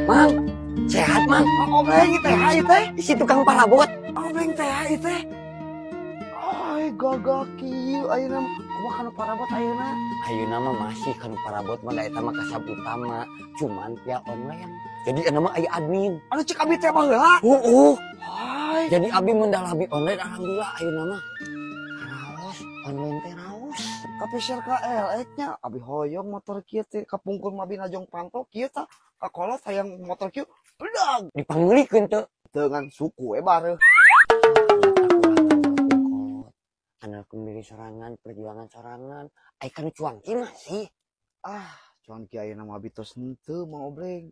Mang, sehat Mang? Obleng teh ieu teh. Si tukang parabot. Obleng teh ieu teh. Ay, gagah kieu ayeuna kumaha kana parabot ayeuna? Ayeuna mah masih kana parabot mah da eta mah kasab utama, cuman via online. Jadi eta mah aya admin. Anu cek abi teh baheula. Heueuh. Hai. Jadi abi mendalami online alhamdulillah ayeuna mah. Raos, online teh raos. Kapeser ka LX nya abi hoyong motor kieu teh kapungkur mah abi najong panto kieu tah. Kakolot hayang motor kieu bedag dipanggulikeun teu dengan suku we bareuh. Andalkeun diri sorangan, perjuangan sorangan. Ai kana cuangki masih. Ah, cuangki ayeuna mah abi tos henteu Mang Obleng.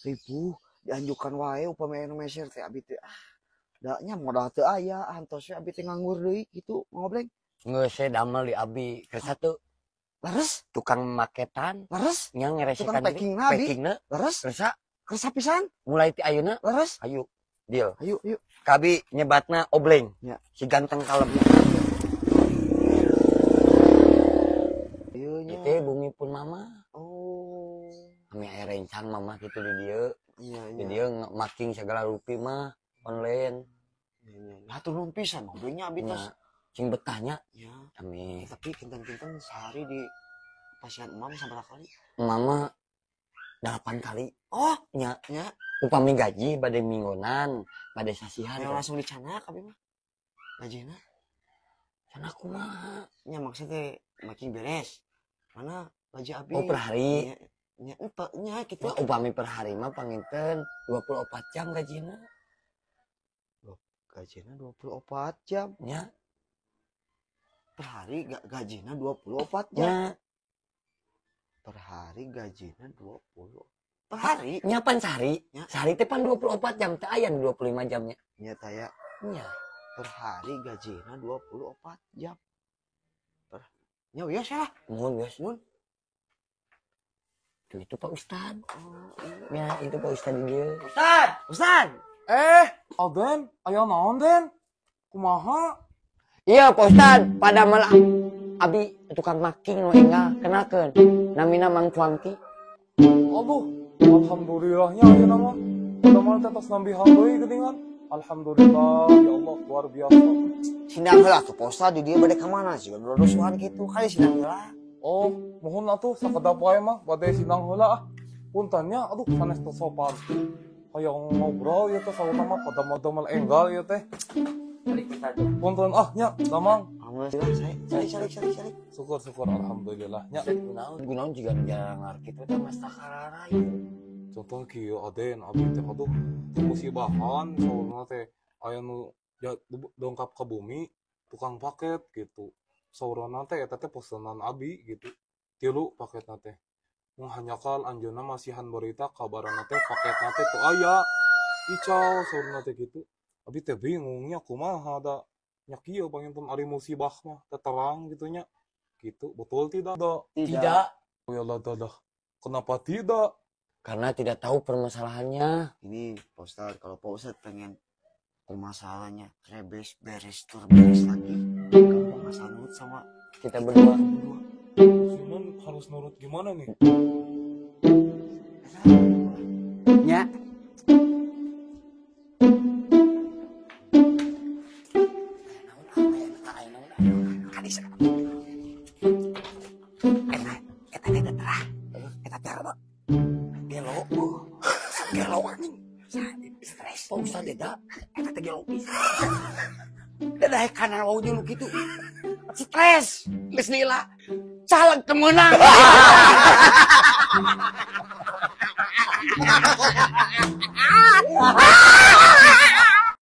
Ripuh dianjukan wae upami aya nu meser teh abi teh ah. Da nya modal teu aya, antos we abi teh nganggur deui kitu Mang Obleng. Geus we damel di abi kersa teu. Leres tukang maketan, leres nya ngeresekan tukang packingna abi. Packingna leres kersa, kersa pisan. Mulai ti ayeuna leres. Ayo deal. Ayo, ayo. Kabi nyebatna Obleng. Ya. Si ganteng kalem. Ieu nya. Itu bumi pun mama. Oh. Kami aya rencang mama kitu di dieu. Iya, Di iya. dieu making segala rupi mah online. Iya, iya. Hatur nuhun pisan Oblengnya abi tos. Nya. Cing betahnya. Ya. Kami. Tapi kinten-kinten sehari di pasien emam sabaraha kali? Mama 8 kali. Oh, nya. Nya. Upami gaji bade minggonan, bade sasihan. Ayo langsung dicanak abi mah. Gajina. Canak kumaha? Nya maksudnya makin beres. Mana gaji abi? Oh, per hari. Nya, nya ente nya kitu. Nah, upami per hari mah panginten 24 jam gajina. Gajina 24 jam. Nya. Per hari gajina 24 jam. Nya. Per hari gajina 20. Per hari? Nya pan sehari. Nya. Sehari teh pan 24 jam teh aya nu 25 jamnya. Nya taya. Nya. Per hari gajina 24 jam. Per nya wios ya. Mun wios. Mun. Tuh, itu Pak Ustad. Oh, iya. Ya, itu Pak Ustad di dieu. Ustad, Ustad. Aden, aya naon Den? Kumaha? Iya, Pak Ustad, pada malah abi tukang making nu enggal kenalkeun. Namina Mang Cuangki. Aduh, alhamdulillahnya ayeuna mah. Pada malah teh tos nambihan deui geuningan. Alhamdulillah, ya Allah luar biasa. Sindang heula tuh Pak Ustad di dieu bade ka mana sih? Rusuhan kitu kali sindang heula. Oh, mohon atuh sakedap wae mah bade sindang heula ah. Punten nya, aduh sanes teu sopan. Hayang ngobrol ieu teh saurna mah pada modal enggal ieu teh. Punten ah nya, damang. Alhamdulillah, saya cari cari cari cari. Syukur syukur alhamdulillah nya. Gunaon gunaon jiga nu jalangar kitu teh mas takarara ieu. Contoh kieu Aden, abi teh aduh musibahan saurna teh aya nu dongkap ka bumi tukang paket gitu. Saurna teh eta teh pesenan abi gitu. Tilu paketna teh. Mun hanjakal anjeunna masihan berita kabarana teh paketna teh teu aya. Ical saurna teh gitu. Abi teh bingungnya kumaha da nya kieu panginten ari musibah mah teh terang gitu nya. Gitu, betul tidak? Tidak. Oh ya Allah, dah. Kenapa tidak? Karena tidak tahu permasalahannya. Ini Pak Ustad, kalau Pak Ustad pengen permasalahannya rebes, beres, tur beres lagi, gampang asal nurut sama kita berdua. Sinon harus nurut gimana nih? Ya. Dadah kanan wau dulu gitu. Stres, geus lila. Caleg teu meunang.